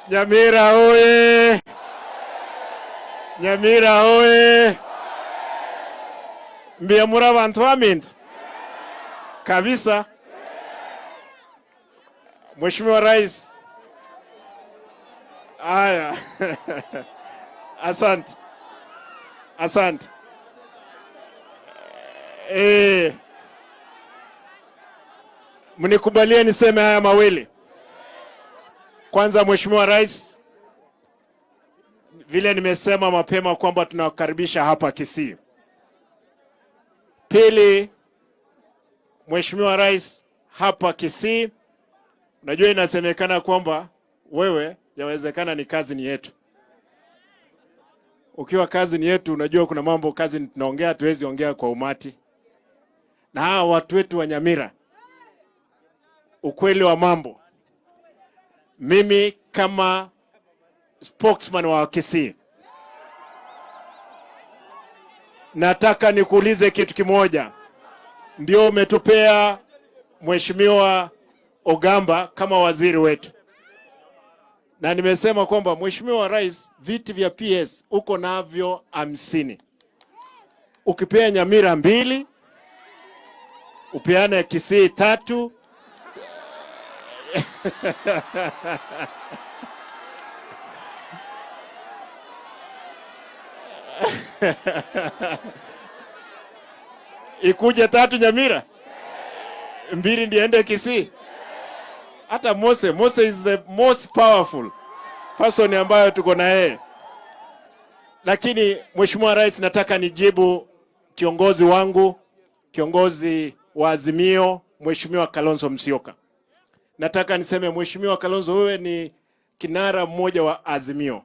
Nyamira oye! Nyamira oye! Mbuya muri abantu baminto kabisa. Mheshimiwa Rais, aya asante, asante. Mnikubalie niseme haya mawili. Kwanza, Mheshimiwa Rais, vile nimesema mapema kwamba tunawakaribisha hapa Kisii. Pili, Mheshimiwa Rais, hapa Kisii, unajua inasemekana kwamba wewe yawezekana ni kazi ni yetu. Ukiwa kazi ni yetu, unajua kuna mambo kazi tunaongea, tuwezi ongea kwa umati. Na hawa watu wetu wa Nyamira, ukweli wa mambo, mimi kama spokesman wa Kisii nataka nikuulize kitu kimoja. Ndio umetupea Mheshimiwa Ogamba kama waziri wetu, na nimesema kwamba Mheshimiwa Rais, viti vya PS uko navyo 50, ukipea Nyamira 2, upeane Kisii 3 ikuje 3 Nyamira, 2 ndiende Kisii. Hata Mose is the most powerful person ambayo tuko na yeye. Lakini Mheshimiwa Rais, nataka nijibu kiongozi wangu, kiongozi wa Azimio, Mheshimiwa Kalonzo Musyoka. Nataka niseme Mheshimiwa Kalonzo, wewe ni kinara mmoja wa Azimio.